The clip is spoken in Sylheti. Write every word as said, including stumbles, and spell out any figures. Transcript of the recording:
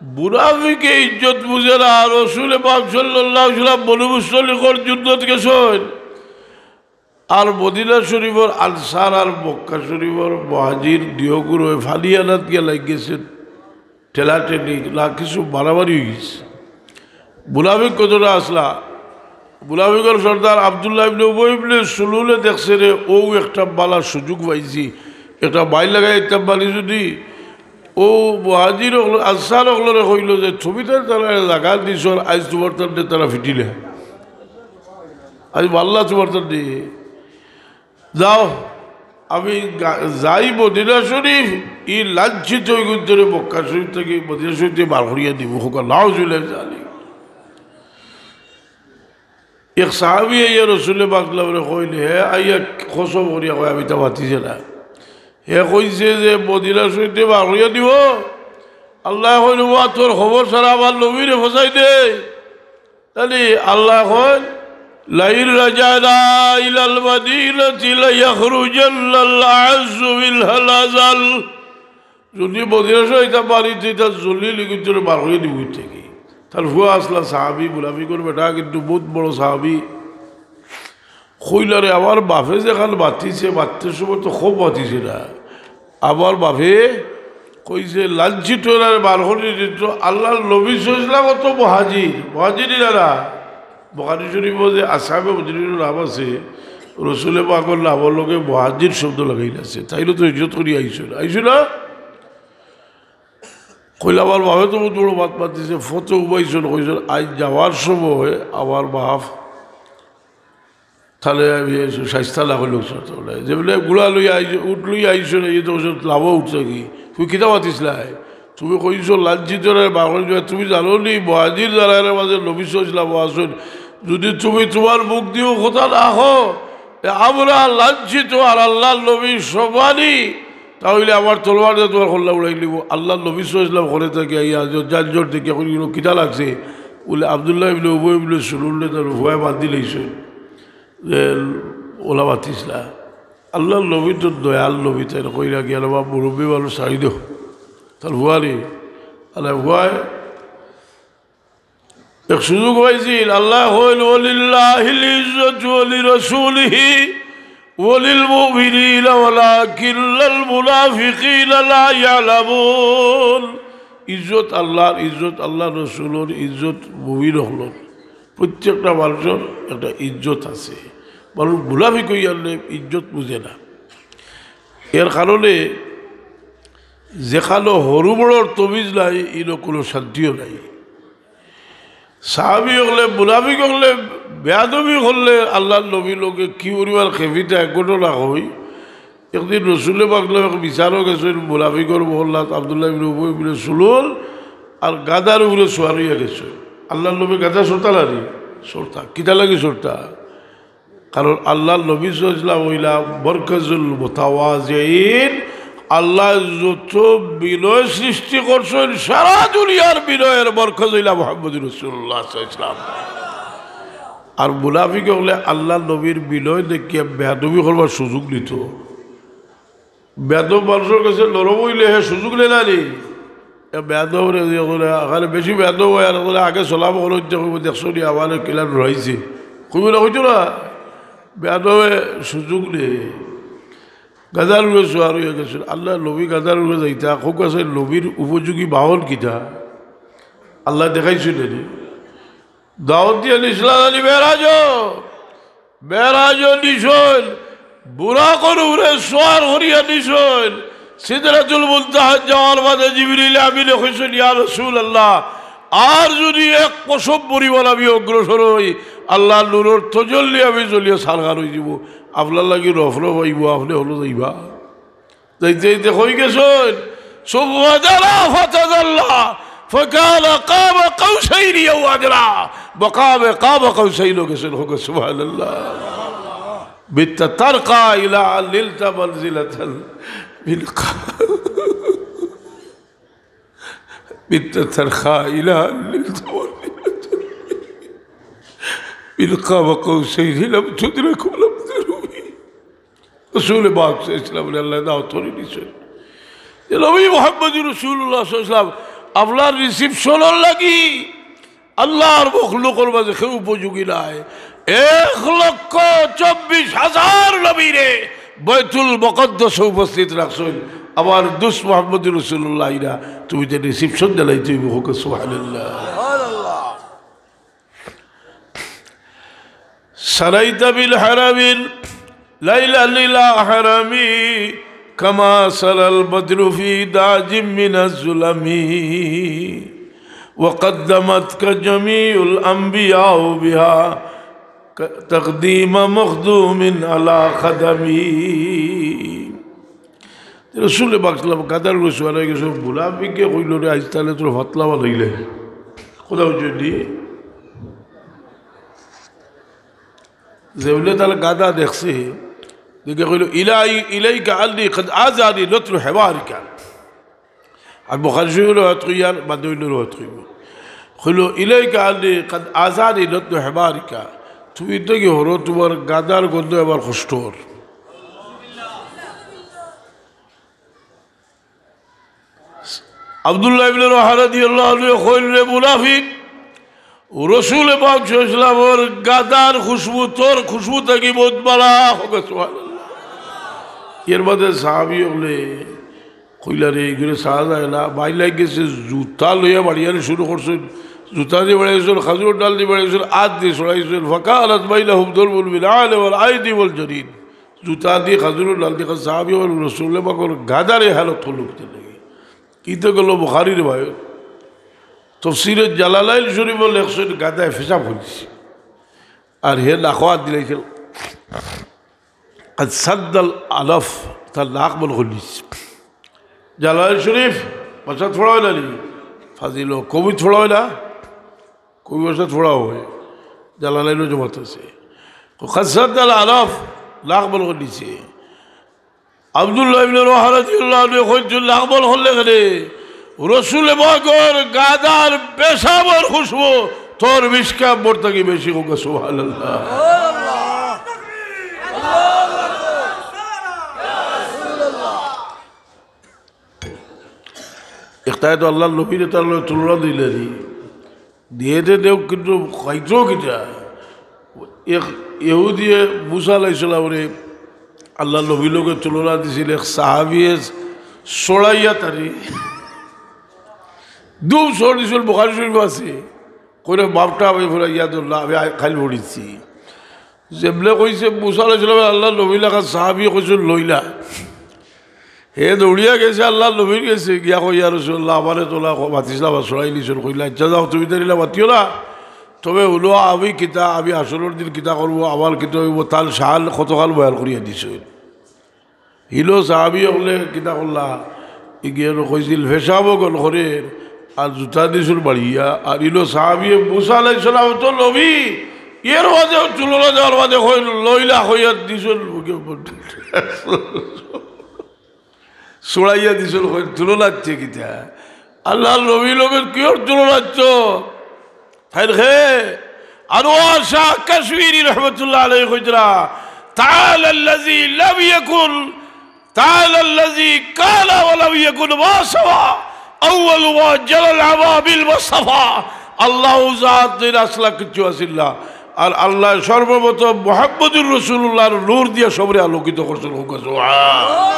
মুনাফিকে ইজ্জত বুঝে না। রসুলে পাক সাল্লাল্লাহু আলাইহি ওয়াসাল্লাম বনু মুস্তলিকর যুদ্ধত গেছইন, আর মদিনা শরীফর আনসার আর মক্কা শরীফর মুহাজির দুইওগুরে ফানি আনাত গিয়া লাগি গেছে, ঠেলাঠেলি না কিছু মারামারি অই গেছে। মুনাফিক কতটা আছলা, মুনাফিকর সর্দার আব্দুল্লাহ ইবনে উবাই ইবনে সুলুলে দেখছে রে, অউ একটা বালা সুযোগ পাইছি, একটা মাইর লাগাই দিতাম পারি যদি, অউ মুহাজির অকল, আনসার অকলরে কইলো যে, "তুমি তো তারারে জাগা দিছো, আর আইজ তুমার তানরে তারা ফিটিলে, আইজ মারলা তুমার তানরে।" যাও, আমি গা-, যাই মদিনা শরীফ, ই লাঞ্ছিত অইগুন্তরে মক্কা শরীফ থাকি, মদিনা শরীফ থাকি বার করিয়া দিমু, কউক্কা, নাউজুবিল্লাহ। এক সাহাবী আইয়া রসুলে পাক সাল্লাল্লাহু আলাইহি ওয়াসাল্লামরে কইলে, হে আইয়া কসম করিয়া কয়, "আমি ইতা মাতিছি না।" হে কইছে যে, "মদিনা শরীফ থাকি বার করিয়া দিমু।" আল্লায় কইন, "ওয়া তোর খবর ছাড়া আমার নবীরে ফসাই দে।" তাইলে আল্লায় কইন, "লাইন রাজানা ইলাল মাদিনাতি লায়াখরুজান্নাল আ'আজ্জু মিনাল আ'যাল।" যদি মদিনা শরীফ থাকি বার অইতে, ইতা জলিল ইগুন্তরে বার করি দিমু থাকি। তার ফুয়া আছলা সাহাবী, মুনাফিকর বেটা, কিন্তু বউত বড় সাহাবী। কইলা রে, আমার বাফে যেখান মাতিছে, মাততে সময় তো খুব মাতিছে না। আমার বাফে কইছে, লাঞ্ছিত অইরারে বার করি দিত, আল্লাহর নবী সাল্লাল্লাহু আলাইহি ওয়াসাল্লাম তো মুহাজির, মুহাজিরিন এরা। বুখারী শরীফো যে আসহাবে মুহাজিরিনর নাম আছে, রসুলে পাকর নামর লগে মুহাজির শব্দ লাগাইল আছে। তাইলে তো ইজ্জত করি আইছইন, আইছইন না? কইলা, আমার বাফে তো বউত বড় মাত মাতিছে, ফতে উবাইছইন, কইছইন, আইজ যাওয়ার সময় আমার বাফ তাইলে আমি শাইস্তা না করলে উঠছে তো বলে। যে বলে, "ঘোড়া লইয়া আইছ, উট লইয়া আইছ না, ইয়ে তো ওষুধ লাভও উঠছে কি? তুমি কিতা মাতিছিলায়? তুমি কইছো লাঞ্ছিত অইরারে বার করি দিবা, তুমি জানো নি মুহাজির যারা এর মাঝে নবী সাল্লাল্লাহু আলাইহি ওয়াসাল্লাম আছইন? যদি তুমি তুমার মুখ দিও কথা না কও, এ আমরা লাঞ্ছিত আর আল্লাহর নবী সম্মানী, তাইলে আমার তলোয়ার দিয়া তুমার কল্লা উড়াই লিবো।" আল্লাহর নবী সাল্লাল্লাহু আলাইহি ওয়াসাল্লাম ঘরে থাকি আইয়া যানজট দেখিয়া কইলো, "কিতা লাগছে?" বলে, "আব্দুল্লাহ ইবনে উবাই ইবনে সুলুলরে তার ফুয়ায় বান্ধিলাইছইন।" যে ওলা মাতিছিলা। আল্লাহর নবী তো দয়াল নবী, তাইন কইরা গিয়া, "বাবা, মুরব্বি মানুষ ছাড়ি দেও।" তার ফুয়ারে, আল্লাহ ফুয়ায় এক সুযোগ পাইছিল। আল্লায় কইন, "ওয়ালিল্লাহিল ইজ্জাতু ওয়ালিরাসূলিহি ওয়ালিল মুমিনিনা ওয়ালাকিন্নাল মুনাফিকিনা লা ইয়ালামুন।" ইজ্জত আল্লাহর, ইজ্জত আল্লাহর রসুলর, ইজ্জত মুমিন অকলর। প্রত্যেকটা মানুষর একটা ইজ্জত আছে। মানুষ মুনাফিক অইয়া ইজ্জত বুঝে না। এর কারণে যেখানো হুরু বড়র তমিজ নাই, ইনো কুনু শান্তিও নাই। সাহাবী অকলে, মুনাফিক অকলে বেয়াদবি করলে আল্লাহর নবীর লগে কি পরিমাণ খেপিতা, এক ঘটনা কই। একদিন রসুলে পাক লগে বিচারো গেছইন মুনাফিকর মহল্লাত, আব্দুল্লাহ ইবনে উবাই ইবনে সুলুল আর গাধার উপরে সওয়ার অইয়া গেছইন। আল্লাহর নবী গাধা চড়তা নানি? চড়তা। কিতা লাগি চড়তা? কারণ আল্লাহর নবী সাল্লাল্লাহু আলাইহি ওয়াসাল্লাম অইলা মারকাজুল মুতাওয়াজিইন। আল্লায় যত বিনয় সৃষ্টি করছইন, সারা দুনিয়ার বিনয়র মারকাজ অইলা মুহাম্মদুর রাসূলুল্লাহ সাল্লাল্লাহু আলাইহি ওয়াসাল্লাম। আর মুনাফিক অকলে আল্লাহর নবীর বিনয় দেখিয়া বেয়াদবি করবার সুযোগ নিত। বেয়াদব মানুষর গেছে নরম অইলে হে সুযোগ নেয় না নি? এ বেয়াদবরে যে করে, আখানে বেশি বেয়াদব অয় আর করে আগে সালাম করো, ইতে কইবো, "দেখছো নি, আমারে কিলা ডরাইছে।" কইবো না, কইতো না? বেয়াদবে সুযোগ নেয়। গাধার উপরে সওয়ার অইয়া গেছইন। আল্লাহর নবী গাধার উপরে যাইতা, কউক্কা চাই নবীর উপযোগী বাহন কিতা? আল্লায় দেখাইছইন নি? দাওয়াত দিয়া নিছলা নানি মেরাজো? মেরাজো নিছইন, বুরাকর উপরে সওয়ার করিয়া নিছইন। সিদরাতুল মুনতাহাত যাওয়ার বাদে জিবরিল আমিনে কইছইন, "ইয়া রাসূলুল্লাহ, আর যদি এক কসম পরিমাণ আমি অগ্রসর অই, আল্লাহর নূরর তজল্লি আমি জ্বলিয়া ছারখার অইযিবো, আপনার লাগি রফরফ আইবো, আপনে হলো যাইবা।" যাইতে যাইতে কই গেছইন? ثم دنا فتدلى فكان قاب قوسين أو أدنى। مقام قاب قوسين গেছইন, কউক্কা সুবহানাল্লাহ। بت ترقى إلى أن نلت منزلة من قاب، بت ترقى إلى أن نلت منزلة من قاب قوسين لم تدرك ولم تنم। রসুলে পাক সাল্লাল্লাহু আলাইহি ওয়াসাল্লামরে আল্লায় দাওয়াত করি দিছইন যে নবী মুহাম্মদুর রাসূলুল্লাহ সাল্লাল্লাহু আলাইহি ওয়াসাল্লাম আপনার রিসিপশনর লাগি আল্লাহর মখলুকর মাঝে কেউ উপযোগী নায়। এক লক্ষ চব্বিশ হাজার নবীরে বাইতুল মুকাদ্দাসো উপস্থিত রাখছইন, আমার দুস্ত মুহাম্মদুর রাসূলুল্লাহ ইরা, তুমি তো রিসিপশন দিলাইতে অইবো। কউক্কা সুবহানাল্লাহ। سريت بالحرم ليلا إلى حرمي كما سرى البدر في داج من الظلم وقدمتك جميع الأنبياء بها تقديم مخدوم على خدم। রসুলে পাক সাল্লাম গাধার উপরে সওয়ার অই গেছইন, মুনাফিকে কইলো, "রে, আইজ তাইলে তোরে পাতলা বানাইলাই।" কথা বুঝছইন নি? যেবলা তার গাধা দেখছে, দেখি কইলো, "ইলাই-, ইলাইকা আন্নি কাদ আযানি লাতনু হিমারিকা।" আর বুখারী শরীফর রেওয়ায়াত কইয়ার, বাদে অইন্য রেওয়ায়াত কইবো। কইলো, "ইলাইকা আন্নি কাদ আযানি লাতনু হিমারিকা।" তুমি থাকি হরো, তুমার গাধার গন্ধে আমার কষ্ট অর। আব্দুল্লাহ ইবনে রাওয়াহা রাদিয়াল্লাহু আনহু কইল, "রে মুনাফিক, রসুলে পাক সাল্লাল্লাহু আলাইহি ওয়াসাল্লামর গাধার খুশবু তোর খুশবু থাকি বউত বালা।" কউক্কা সুবহানাল্লাহ। এর বাদে সাহাবী অকলে কইলা, "রে, ইগুরে ছাড়া যায় না।" বাইর লাগি গেছে, জুতা লইয়া বাড়িয়ানি শুরু করছইন। জুতা দি বাড়িছইন, খাজুরর ডাল দি বাড়িছইন, আত দি ছুড়াইছইন। ফাকানাত বাইনাহুম দারবুল বিনালি ওয়াল আইদি ওয়াল জারিদ। জুতা দি, খাজুরর ডাল দি, সাহাবী অকল রসুলে পাকর গাধার ই হালত অইলো কিতা লাগি। ইতা গেল বুখারীর রেওয়ায়াত। তফসিরে জালালাইন শরীফো লেখছইন, গাধায় পেশাব করিলিছে। আর হে নাকো আত দিলাইছিল। কাদ সাদ্দাল আনাফ, তার নাক বন্ধ করিলিছে। জালালাইন শরীফ, ভাষাত পড়া অয় না নি? ফাজিল, কবিত পড়া অয় না? কবি ভাষাত পড়া অয়। জালালাইনও জমাত আছে। কাদ সাদ্দাল আনাফ, নাক বন্ধ করিলিছে। আব্দুল্লাহ ইবনে রাওয়াহা রাদিয়াল্লাহু আনহু কইছইন, "নাক বন্ধ করলে কেনে?" রসুলে পাকর গাধার পেশাবর খুশবু তোর মিশকে আম্বর থাকি বেশি। কউক্কা সুবহানাল্লাহ। একটায় তো আল্লাহর নবীরে তার লগে তুলনা দিলা নি। দিতে দেউক, কিন্তু খাইতো কিতা? এক ইহুদিয়ে মুসা আলাইহিস সালামরে আল্লাহর নবীর লগে তুলনা দিছিল, এক সাহাবিয়ে ছুড়াইয়া তারে দুম ছুড় দিছিল, বুখারী শরীফো আছে। কইরা বাপটা আমি ফুরাইয়া ধরলা, আমি আই-, খাইল পড়ছি। যেবলা কইছে মুসা আলাইহিস সালামে আল্লাহর নবীর লাখান সাহাবিয়ে কইছইন, "লইলা।" হে দৌড়িয়া গেছে আল্লাহর নবীর গেছে, গিয়া কয়, "ইয়া রাসূলুল্লাহ, আমারে তোলা মাতিছিলা, আবার ছুড়াই নিছইন।" কইলা, "আচ্ছা যাও, তুমি তাইলে মাতিও না, তবে হুনো আমি কিতা, আমি হাশরর দিন কিতা করমু, আমার কিতা অইবো, তান শান কতখান বয়ান করিয়া দিছইন।" হিলো সাহাবী অকলে কিতা করলা, ইগিয়ে কইছিল, পেশাবও গন্ধ করের, আর জুতা দিছইন বাড়িয়া, আর হিলো সাহাবীয়ে মুসা আলাইহিস সালাম তো নবী, এর মাঝেও তুলনা দেওয়ার মাঝে কইল, "লইলা" কইয়া দিছইন মুখে। ছুড়াইয়া দিছইন, কই তুলনা দিছে কিতা? আল্লাহর নবীর লগে কিওর তুলনা দিছো? তাইন কে? আনোয়ার শাহ কাশ্মীরি রহমতুল্লাহ আলাইহি কইতরা, "তাআলা আল্লাযী লাম ইয়াকুন, তাআলা আল্লাযী কানা ওয়া লাম ইয়াকুন মা সাওয়া, আউয়ালু মা জারাল আমা বিল মুস্তাফা।" আল্লাহ জাত যেইন আছলা কিচ্ছু আছিল না। আর আল্লাহ সর্বপ্রথম মুহাম্মদুর রাসূলুল্লাহর নূর দিয়া সবরে আলোকিত করছইন। কউক্কা সুবহান।